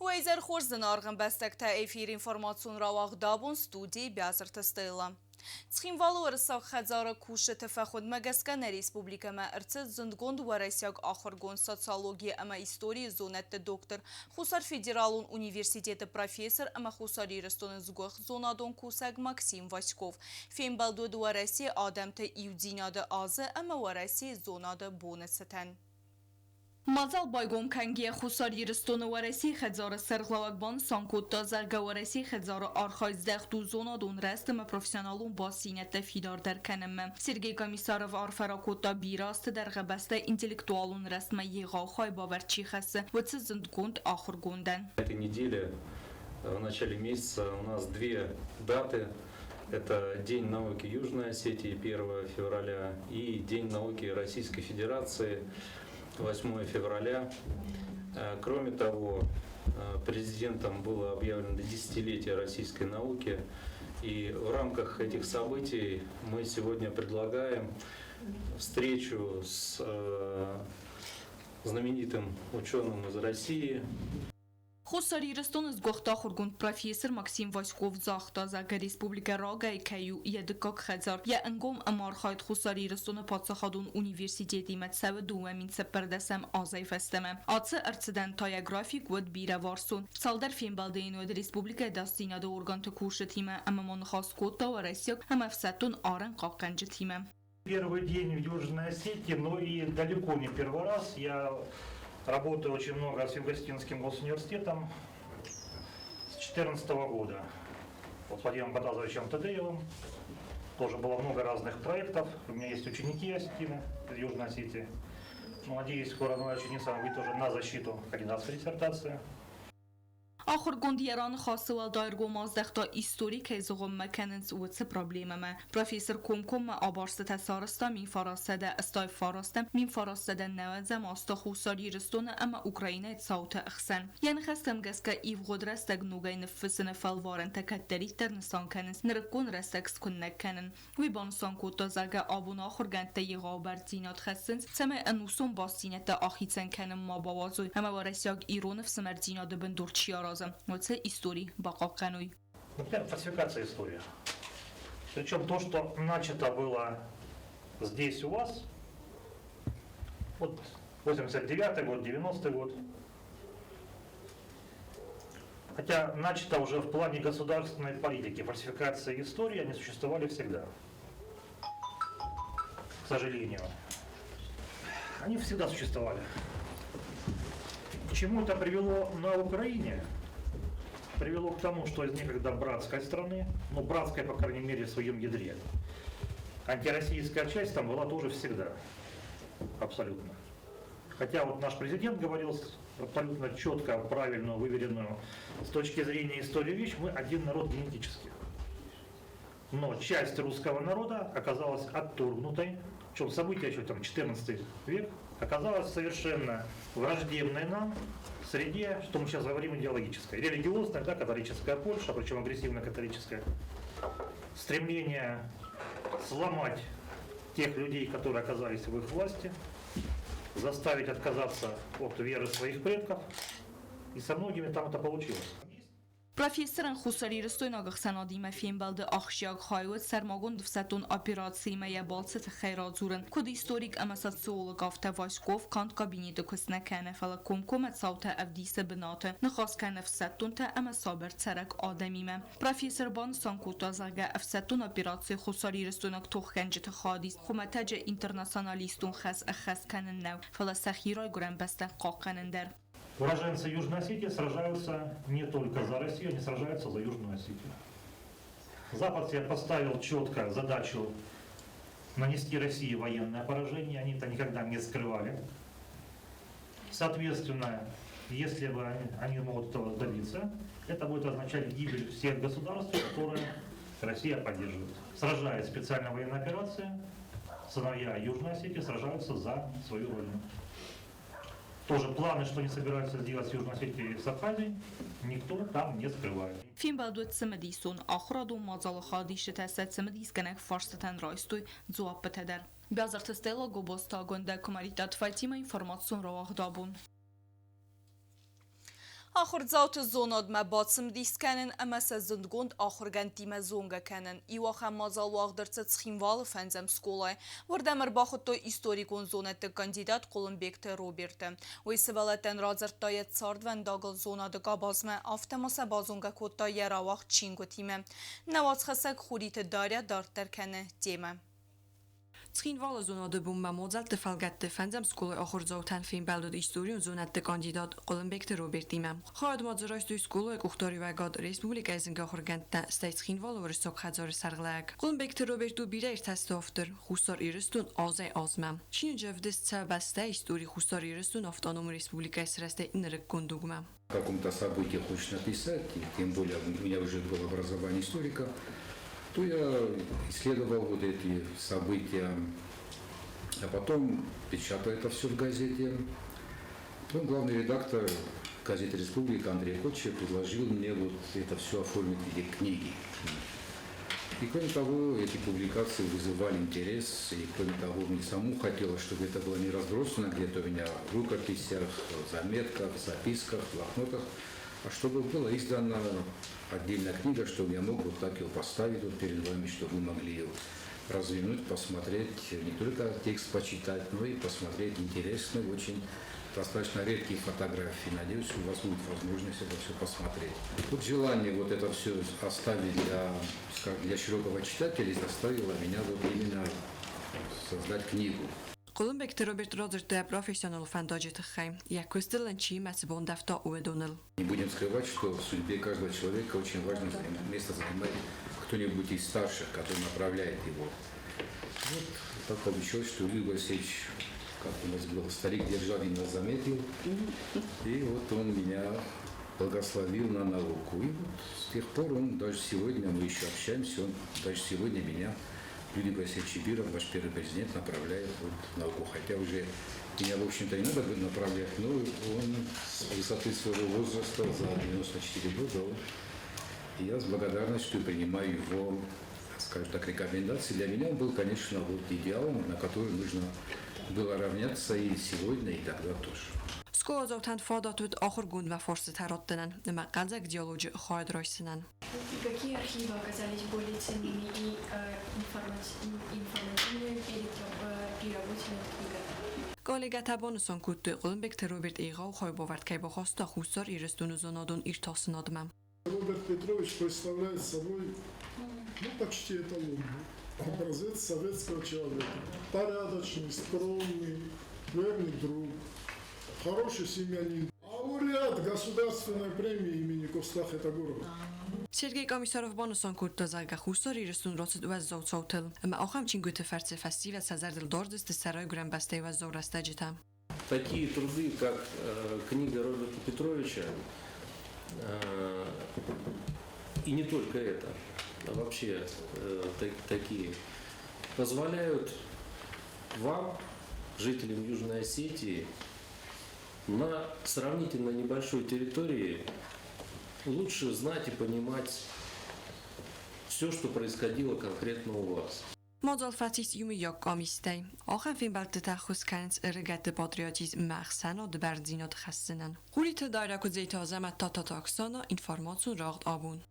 Уӕ изӕр хорз, зынаргъ ӕмбӕстӕгтӕ, эфиры информацион рауагъд абон студийы Биазырты Стелла. Цхинвалы Уырыссаг хӕдзары кусджыты фӕхуындмӕ гӕсгӕ нӕ республикӕмӕ ӕрцыд зындгонд уӕрӕсейаг ахуыргонд, социологийы ӕмӕ историйы зонӕдты доктор, Хуссар федералон университеты профессор ӕмӕ Хуссар Ирыстоны сгуыхт зонадон кусӕг Максим Васьков. Фембӕлд уыд Уӕрӕсейы адӕмты иудзинады азы ӕмӕ Уӕрӕсейы зонады боны цытӕн. Мадзал байгом кӕнгӕйӕ Хуссар Ирыстоны Уӕрӕсейы хӕдзары сӕргълӕууӕг банысан кодта, зӕгъгӕ, Уӕрӕсейы хӕдзары архайд здӕхт у зонадон рӕзт ӕмӕ профессионалон бастдзинӕдтӕ фидардӕр кӕнынмӕ. Сергей Комиссаров арфӕ ракодта, бирӕ азты дӕргъы бӕстӕ интеллектуалон рӕзтмӕ егъау хайбавӕрд чи хӕссы, уыцы зындгонд ахуыргондӕн. Этой неделе в начале месяца у нас две даты. Это День науки Южной Осетии 1 февраля и День науки Российской Федерации 8 февраля. Кроме того, президентом было объявлено десятилетие российской науки. И в рамках этих событий мы сегодня предлагаем встречу с знаменитым ученым из России. Хуссар Ирыстоны сгуыхт ахуыргонд профессор Максим Васьков загъта, зӕгъгӕ, республикӕ рагӕй кӕй у йӕ дыккаг хӕдзар. Йӕ ӕнгом ӕмархайд Хуссар Ирыстоны паддзахадон университетимӕ цӕуы 2014 азӕй фӕстӕмӕ. Ацы ӕрцыдӕн та йӕ график уыд бирӕвӕрсон. Цалдӕр фембӕлды йын уыд республикӕйы ӕдасдзинады органты кусджытимӕ ӕмӕ ма ныхас кодта уӕрӕсейаг ӕмӕ ӕфсӕддон арӕнхъахъхъӕнджытимӕ. Первый день в Южной Осетии, но и далеко не первый раз. Я работаю очень много с Югостинским госуниверситетом с 2014 года. Вот с Владимиром Батазовичем Тадеевым тоже было много разных проектов. У меня есть ученики осетины из Южной Осетии. Ну, надеюсь, скоро моя ученица выйдет тоже на защиту кандидатской диссертации. Ахуыргонд йӕ раныхасы уӕлдай ӕргом аздӕхта истори кӕй зыгъуыммӕ кӕнынц, уыцы проблемӕмӕ. Профессор комкоммӕ абарстытӕ сарӕзта 1989 1990 азты Хуссар Ирыстоны ӕмӕ Украинӕйы цауты ӕхсӕн. Йӕ ныхӕстӕм гӕсгӕ, ивгъуыд рӕстӕг ногӕй ныффыссыны фӕлварӕнтӕ кӕддӕриддӕр нысан кӕнынц нырыккон рӕстӕг скуыннӕг кӕнын. Уый банысан кодта, зӕгъгӕ, абон ахуыргӕндтӕ егъау бӕрндзинад хӕссынц, цӕмӕй ӕнусон бастдзинӕдтӕ ахицӕн кӕнын ма бауадзой ӕмӕ уӕрӕсейаг ирон ӕфсымӕрдзинады бындур чи аразы, уыцы истори бахъахъхъӕной. Например, фальсификация истории. Причем то, что начато было здесь у вас, вот 89-й год, 90-й год, хотя начато уже в плане государственной политики, фальсификации истории, они существовали всегда. К сожалению. Они всегда существовали. К чему это привело на Украине? Привело к тому, что из некогда братской страны, ну братской, по крайней мере, в своем ядре, антироссийская часть там была тоже всегда. Абсолютно. Хотя вот наш президент говорил абсолютно четко, правильную, выверенную с точки зрения истории вещь, мы один народ генетически. Но часть русского народа оказалась отторгнутой, причем события еще там 14 век, оказалась совершенно враждебной нам среде, что мы сейчас говорим, идеологической. Религиозная, да, католическая Польша, причем агрессивно-католическая. Стремление сломать тех людей, которые оказались в их власти, заставить отказаться от веры своих предков. И со многими там это получилось. Профессорӕн хуссарирыстойнаг ӕхсӕнадимӕ фембӕлды ахсджиаг хай уыд сӕрмагонд ӕфсӕддон операциимӕ йӕ балцы тыххӕй радзурын. Куыд историк ӕмӕ социолог, афтӕ Васьков канд кабинеты куыст нӕ кӕны, фӕлӕ комкоммӕ цаутӕ ӕвдисы бынаты, ныхас кӕны ӕфсӕддонтӕ ӕмӕ сабыр цӕрӕг адӕмимӕ. Профессор банысан кодта, зӕгъгӕ, ӕфсӕддон операцийы хуссарирыстойнаг тохгӕнджыты хайадист хуымӕтӕджы интернационалистон хӕс ӕххӕст кӕнын нӕу, фӕлӕ сӕхи райгуырӕн бӕстӕ хъахъхъӕнын дӕр. Уроженцы Южной Осетии сражаются не только за Россию, они сражаются за Южную Осетию. Запад себе поставил четко задачу нанести России военное поражение, они это никогда не скрывали. Соответственно, если бы они могут этого добиться, это будет означать гибель всех государств, которые Россия поддерживает. Сражаясь в специальной военной операции, сыновья Южной Осетии сражаются за свою родину. Тоже планы, что они собираются сделать с Южной Осетией и с Абхазией, никто там не скрывает. Фембӕлд уыд цымыдисон. Ахуырадон мадзалы хайадисджытӕ сӕ цымыдисгӕнӕг фарстытӕн райстой дзуаппытӕ дӕр. Бязырты Стелла, Гобозты Агуындӕ, Куымӕридтаты Фатимӕ, информацион рауагъд абон. Ахуырдзауты зонадмӕ бацымыдис кӕнын ӕмӕ сӕ зындгонд ахуыргӕндтимӕ зонгӕ кӕнын. Иу ахӕм мадзал уагъд ӕрцыд Цхинвалы фӕндзӕм скъолайы. Уырдӕм ӕрбахуыдтой историкон зонӕдты кандидат Хъуылымбегты Роберты. Уый сывӕллӕттӕн радзырдта йӕ цардвӕндагыл зонады къабазмӕ, афтӕ ма сӕ базонгӕ кодта йӕ рауагъд чингуытимӕ. Нӕ уацхӕссӕг Хуриты Дарья дарддӕр кӕны темӕ. Цхинвалы зонады бонмӕ мадзӕлтты фӕлгӕтты фӕндзӕм скъолайы ахуырдзаутӕн фембӕлд уыд историон зонӕдты кандидат Хъуылымбегты Робертимӕ. Хайад ма дзы райстой скъолайы къухдариуӕгад, республикӕйы зынгӕ ахуыргӕндтӕ, стӕй Цхинвалы уырыссаг хӕдзары сӕргълӕууӕг. Хъуылымбегты Роберт у бирӕ иртӕсты автор, Хуссар Ирыстон азӕй-азмӕ. Чиныджы ӕвдыст цӕуы бӕстӕйы истори Хуссар Ирыстон автономон республикӕйы сырӕзтӕй нырыккон дугмӕ. О каком-то событии хочешь написать, и тем более у меня уже было образование историка, то я исследовал вот эти события, а потом печатал это все в газете. Потом главный редактор газеты «Республика» Андрей Кочев предложил мне вот это все оформить в виде книги. И кроме того, эти публикации вызывали интерес, и кроме того, мне самому хотелось, чтобы это было не разбросано где-то у меня в рукописях, в заметках, в записках, в блокнотах, а чтобы была издана отдельная книга, чтобы я мог вот так ее поставить вот перед вами, чтобы вы могли ее развернуть, посмотреть, не только текст почитать, но и посмотреть интересные, очень достаточно редкие фотографии. Надеюсь, у вас будет возможность это все посмотреть. Вот желание вот это все оставить для, скажем, для широкого читателя заставило меня вот именно создать книгу. Хъуылымбегты Роберт радзырдта йӕ профессионалон фӕндаджы тыххӕй, йӕ куыстыл ын чи ӕмӕ цы бандӕвта, уыдоныл. Не будем скрывать, что в судьбе каждого человека очень важное место занимает кто-нибудь из старших, который направляет его. Вот так получилось, что Юрий Васильевич, как у нас был старик Державин, нас заметил, и вот он меня благословил на науку. И вот с тех пор он даже сегодня, мы еще общаемся, он даже сегодня меня, Людвиг Васильевич Чибиров, ваш первый президент, направляет вот в науку. Хотя уже меня, в общем-то, не надо будет направлять, но он с высоты своего возраста, за 94 года, он, и я с благодарностью принимаю его, скажем так, рекомендации. Для меня он был, конечно, вот идеалом, на который нужно было равняться и сегодня, и тогда тоже. Скъоладзаутӕн фадат уыд ахуыргондмӕ фарстытӕ раттынӕн ӕмӕ хъӕлдзӕг диалоджы хайад райсынӕн. Какие архивы оказались более ценными и информативными при работе над книгой? Коллегӕтӕ банысан кодтой, Хъуылымбегты Роберт егъау хайбавӕрд кӕй бахаста Хуссар Ирыстоны зонадон иртасынадмӕ. Роберт Петрович представляет собой, ну, почти эталонный образец советского человека. Порядочный, скромный, верный друг, хороший семьянин. Лауреат государственной премии имени Коста Хетагурова. Сергей Комиссаров банысан кодта, зӕгъгӕ, Хуссар Ирыстон рацыд уӕззау цаутыл, ӕмӕ ахӕм чингуыты фӕрцы фӕсивӕд сӕ зӕрдыл дардзысты сӕ райгуырӕн бӕстӕйы уӕззау рӕстӕджытӕ. Такие труды, как книга Роберта Петровича, и не только это, а вообще такие, позволяют вам, жителям Южной Осетии, на сравнительно небольшой территории лучше знать и понимать все, что происходило конкретно у вас. Мадзал фӕцис иумӕйаг къамистӕй. Ахӕм фембӕлдтытӕ ӕххуыс кӕнынц ӕрыгӕтты патриотизм ӕмӕ ӕхсӕнады бӕрндзинад хӕссынӕн. Хъулиты Дарья Куыдзеты Азӕмӕт Тататы Оксана, информацион рагъд абон.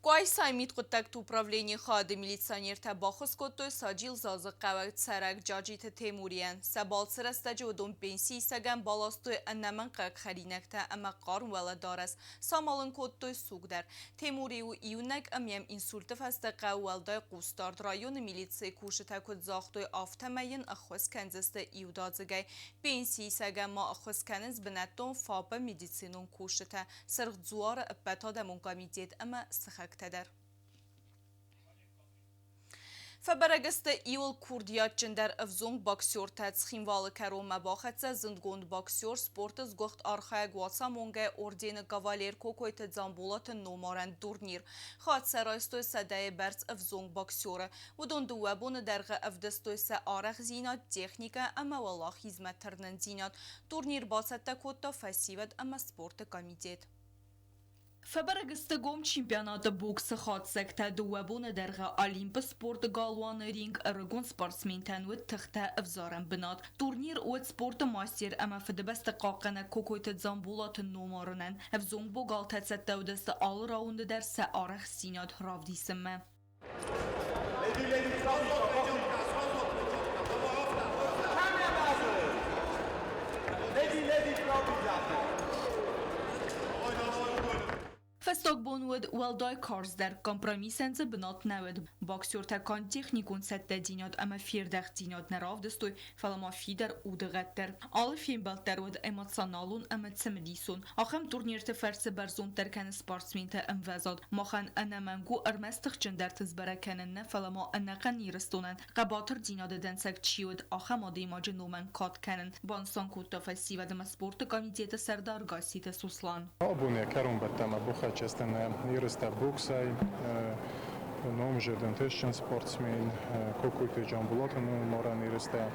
Къуайсайы мидхъуыддӕгты управленийы хайады милиционертӕ баххуыс кодтой Саджилзазы хъӕуы цӕрӕг Джаджиты Темурийӕн. Сӕ балцы рӕстӕджы уыдон пенсиисӕгӕн баластой ӕнӕмӕнгхъӕуӕг хӕринӕгтӕ ӕмӕ хъарм уӕлӕдарӕс, самал ын кодтой суг дӕр. Темури у иунӕг ӕмӕ йӕм инсульты фӕстӕ хъӕуы уӕлдай хъусдард. Районы милицийы кусджытӕ куыд загътой, афтӕмӕй йын ӕххуыс кӕндзысты иудадзыгӕй. Пенсиисӕгӕн ма ӕххуыс кӕнынц бынӕттон ФАП-ы медицинон кусджытӕ, Сырх Дзуары ӕппӕтадӕмон комитет ӕмӕ сыхӕгтӕ дӕр. Фӕбӕрӕг сты иуыл курдиатджындӕр ӕвзонг боксертӕ. Цхинвалы кӕронмӕ бахӕццӕ зындгонд боксер, спорты сгуыхт архайӕг Уацамонгӕ ордены кавалер Кокойты Дзамболаты номарӕн турнир. Хатт сӕ райстой сӕдӕйы бӕрц ӕвзонг боксеры. Уыдон дыууӕ боны дӕргъы ӕвдыстой сӕ арӕхдзинад, техникӕ ӕмӕ уӕлахизмӕ тырнындзинад. Турнир бацӕттӕ кодта фӕсивӕд ӕмӕ спорты комитет. Фӕбӕрӕг сты гом чемпионаты боксы хатдзӕгтӕ. 2 боны дӕргъы Олимпы спорты галуаны ринг ӕрыгон спортсментӕн уыд тыхтӕ ӕвзарӕн бынат. Турнир уыд спорты мастер ӕмӕ Фыдыбӕсты хъахъхъӕнӕг Кокойты Дзамболаты номарынӕн. Ӕвзонг богалтӕ цӕттӕ уыдысты алы раунды дӕр сӕ арӕхстдзинад равдисынмӕ. Фӕстаг бон уыд уӕлдай карздӕр, компромиссӕн дзы бынат нӕ уыд. Боксертӕ канд техникон цӕттӕдзинад ӕмӕ фердӕхтдзинад нӕ равдыстой, фӕлӕ ма фидар удыгъӕд дӕр. Алы фембӕлд дӕр уыд эмоционалон ӕмӕ цымыдисон. Ахӕм турнирты фӕрцы бӕрзонддӕр кӕны спортсменты ӕмвӕзад. Махӕн ӕнӕмӕнг у ӕрмӕст тыхджындӕрты сбӕрӕг кӕнын нӕ, фӕлӕ ма ӕнӕхъӕн Ирыстонӕн хъӕбатырдзинады дӕнцӕг чи уыд, ахӕм адӕймаджы номӕн кад кӕнын, банысан кодта фӕсивӕд ӕмӕ спорты комитеты сӕрдар Гасситы Сослан. Абон йӕ кӕронбӕттӕнмӕ бахӕццӕ сты нӕ ерыстӕ боксӕй. Номдзыд ӕнтыстджын спортсмен Кокойты Джамбулаты номарӕн ерыстӕ.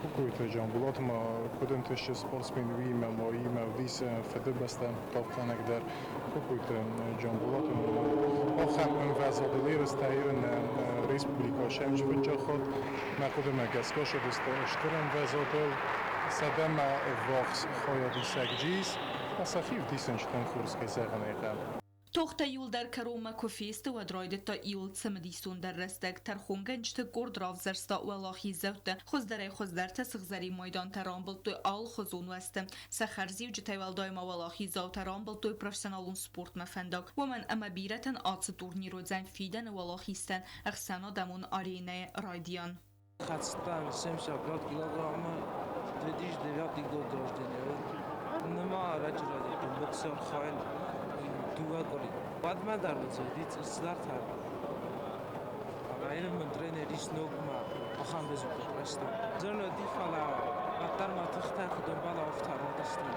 Кокойты Джамбулат ма куыд ӕнтыстджын спортсмен, уыимӕ ма уыимӕ уыдис Фыдыбӕстӕ хъахъхъӕнӕг дӕр. Кокойты Джамбулаты номыл ахӕм ӕмвӕзадыл ерыстӕ иры нӕ республикӕйы сӕмджы фыццаг хатт. Мӕ хъуыдымӕ гӕсгӕ цыдысты стыр ӕмвӕзадыл. 100-мӕ ӕввахс хайадисӕг джиз, сӕхи ӕвдисынджытӕн хорз кӕй зӕгъын ӕй хъӕуы. Тохтӕ иуылдӕр кӕронмӕ куы фесты, уӕд райдыдта иуыл цымыдисондӕр рӕстӕг. Тӕрхонгӕнджыты къорд равзӕрста уӕлахиздзӕуттӕ. Хуыздӕрӕй хуыздӕртӕ сыгъзӕрин майдантӕ рамбылдтой алыхуызон уӕзты. Сӕ хӕрзиуджытӕй уӕлдай ма уӕлахиздзаутӕ рамбылдтой профессионалон спортмӕ фӕндаг. Уымӕн ӕмӕ бирӕтӕн ацы турнир уыдзӕн фидӕны уӕлахизтӕн ӕхсӕнадӕмон аренӕйы райдиан. Хӕцыдтӕн 75 килограммы, 2009 год рождения. Нырма ӕрӕджы райдыдтон боксы архайын, 2 къуыри. Уӕдмӕ дӕр уыд цыдӕртӕ. Ӕмӕ мын тренер ис ногмӕ ахӕм результат райстон. Зын уыди, фӕлӕ уӕддӕр мӕ тыхтӕ куыд ӕмбӕлы, афтӕ равдыстон.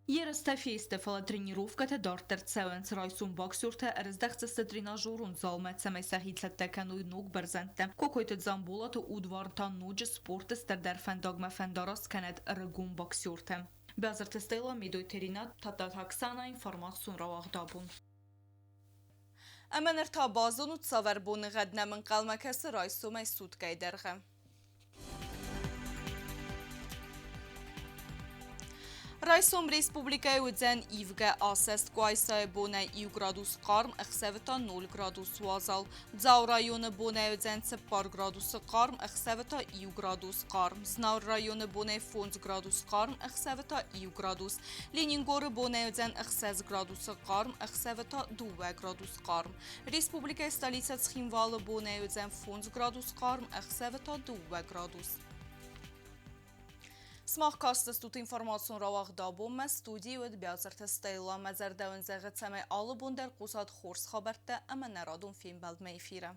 Ерыстӕ фесты, фӕлӕ тренировкӕтӕ дарддӕр цӕуынц. Райсом боксертӕ ӕрыздӕхдзысты тренажерон залмӕ, цӕмӕй сӕхи цӕттӕ кӕной ног бӕрзӕндтӕм. Кокойты Дзамболаты удварн та ноджы спорты стырдӕр фӕндагмӕ фӕндараст кӕнӕд ӕрыгон боксертӕ. Бязырты Стелла, Медойты Ринат, Тадтаты Оксана, информацион рауагъд «Абон». Ӕмӕ ныр та базонут, цавӕр боныгъӕд нӕм ӕнхъӕлмӕ кӕсы райсомӕй суткӕйы дӕргъы. Райсом республикӕйы уыдзӕн ивгӕ асӕст, Къуайсайы бонӕй 1 градус хъарм, ӕхсӕвы та 0 градус уазал. Дзауы районы бонӕй уыдзӕн 4 градусы хъарм, ӕхсӕвы та 1 градус хъарм. Знауыр районы бонӕй 5 градус хъарм, ӕхсӕвы та 1 градус. Ленингоры бонӕй уыдзӕн 6 градусы хъарм, ӕхсӕвы та 2 градус хъарм. Республикӕйы столицӕ Цхинвалы бонӕй уыдзӕн 5 градус хъарм, ӕхсӕвы та 2 градус. Сымах кастыстут информацион рауагъд «Абонмӕ», студийы уыд Бязырты Стелла. Мӕ зӕрдӕ уын зӕгъы, цӕмӕй алы бон дӕр хъусат хорз хабӕрттӕ ӕмӕ нӕ радон фембӕлдмӕ эфиры.